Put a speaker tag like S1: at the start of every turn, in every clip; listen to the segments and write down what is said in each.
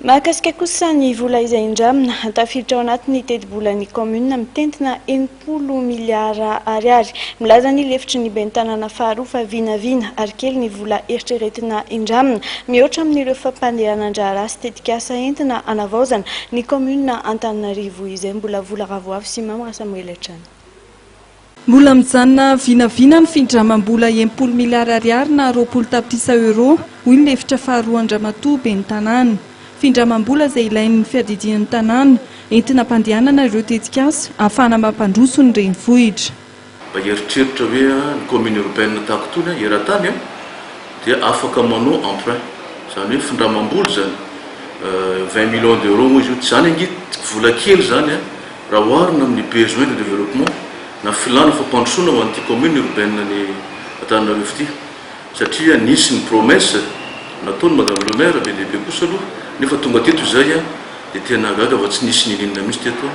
S1: Mahakasika kosa ny vola izay indramina, tafiditra ao anatin'ny tetibolan'ny kaominina mitentina 60 miliara ariary. Milaza ny lefitry ny ben'ny tanàna faharoa fa vinavina ary kely ny vola eritreretina indramina mihoatra amin'ireo fampandehanan-draharaha sy tetikasa entina hanavaozana ny kaominina Antananarivo izay mbola vola Ravoavy sy Mamy Rasamoelina hatrany.
S2: Mbola mijanona vinavina ny findramam-bola 60 miliara ariary na 20 tapitrisa euro, hoy ny lefitra faharoan-dRamatoa ben'ny tanàna. Findramam-bola izay ilain'ny fiadidian'ny tanàna, entina hampandehanana ireo tetikasa ahafahana mampandroso ny renivohitra.
S3: Mba hieritreritra hoe ny commune urbaine tahaka itony eran-tany dia afaka manao emprunt, izany hoe findramam-bola izany, 20 millions d'euros moa izy io, tsy izany ange vola kely izany raha oharina amin'ny besoin de développement na filàna fampandrosoana ho an'ity commune urbaine ny Antananarivo ity satria nisy ny promesse nataon'i madame le maire be dia be kosa aloha nefa tonga teto izay dia tena gaga fa tsy nisy niniana mihitsy teto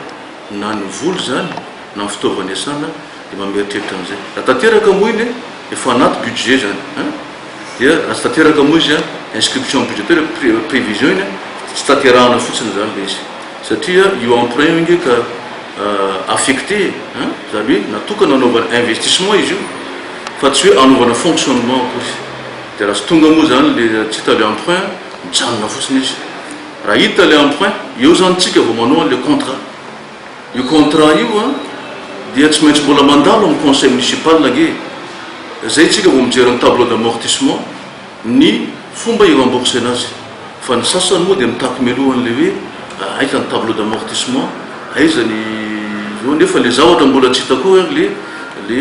S3: na ny vola izany na ny fitaovana iasana dia mba mieritreritra an'izay raha tanteraka moa iny efa anaty budget izany an dia raha tsy tanteraka moa izy an inscription budgétaire prévision iny tsy tanterahana fotsiny izany ilay izy. Satria io emprunt io ange ka affecté e, hein, izany hoe natokana hanaovana investissement izy io fa tsy hoe hanaovana fonctionnement akory. Dia raha tsy tonga moa izany le tsy hita le emprunt, mijanona fotsiny izy. Raha hita le emprunt, eo izany tsika vao manao an'le contrat. Io contrat io an, dia tsy maintsy mbola mandalo amin'ny conseil municipal ange e. Zay tsika vao mijery ny tableau d'amortissement. Ny fomba hi-rembourser-na azy. Fa ny sasany moa dia mitaky mialoha an'ilay hoe aiza ny tableau d'amortissement, aiza ny io nefa le zavatra mbola tsy hita koa ary le le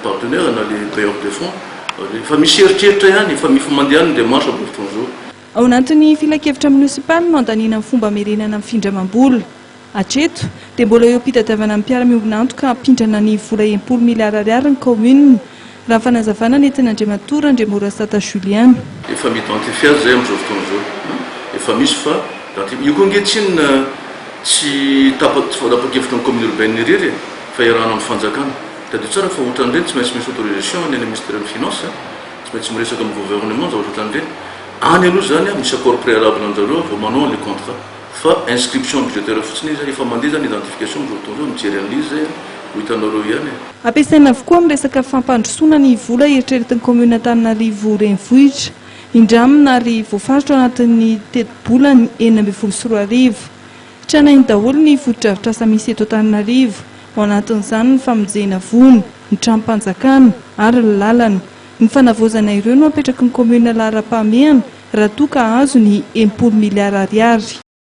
S3: partenaire na le bailleur de fonds. Efa misy eritreritra ihany, efa efa mandeha any ny démarche amin'izao fotoana izao.
S2: Ao anatin'ny filankevitra monisipaly no andaniana ny fomba hamerenana ny findramam-bola. Hatreto, dia mbola eo am-pitadiavana ny mpiara-miombon'antoka hampindrana ny vola 60 miliara ariary ny kaominina, raha ny fanazavana nentin'Andriamatoa Randriamorasata Julien.
S3: Efa mi-identifier azy izay amin'izao fotoana izao an! Efa misy fa identifier. Io koa ange tsinona tsy tapa-kevitry ny commune urbaine irery e, fa iarahana amin'ny fanjakana. Tadidio tsara fa ohatran'ireny tsy maintsy misy autorisation any amin'ny ministère ny finance an! Tsy maintsy miresaka amin'ny gouvernement zavatra ohatran'ireny. Any aloha izany an, misy accord préalable an-jareo vao manao an'ilay contrat. Fa inscription budgétaire fotsiny izy, efa mandeha zany identification amin'izao fotoana izao, mijery an'ilay izy zay ho hitanareo ihany e.
S2: Ampiasaina avokoa amin'ny resaka fampandrosoana ny vola eritreretin'ny kaominina Antananarivo Renivohitra, indramina ary voafaritra ao anatin'ny tetibolany 2016. Tranainy daholo ny fotodrafitrasa misy eto Antananarivo, ao anatin'izany ny famonjena vono, ny tranom-panjakana ary ny lalana. Ny fanavaozana ireo no apetraky ny kaominina laharam-pahamehana raha toa ka azo ny 60 miliara ariary.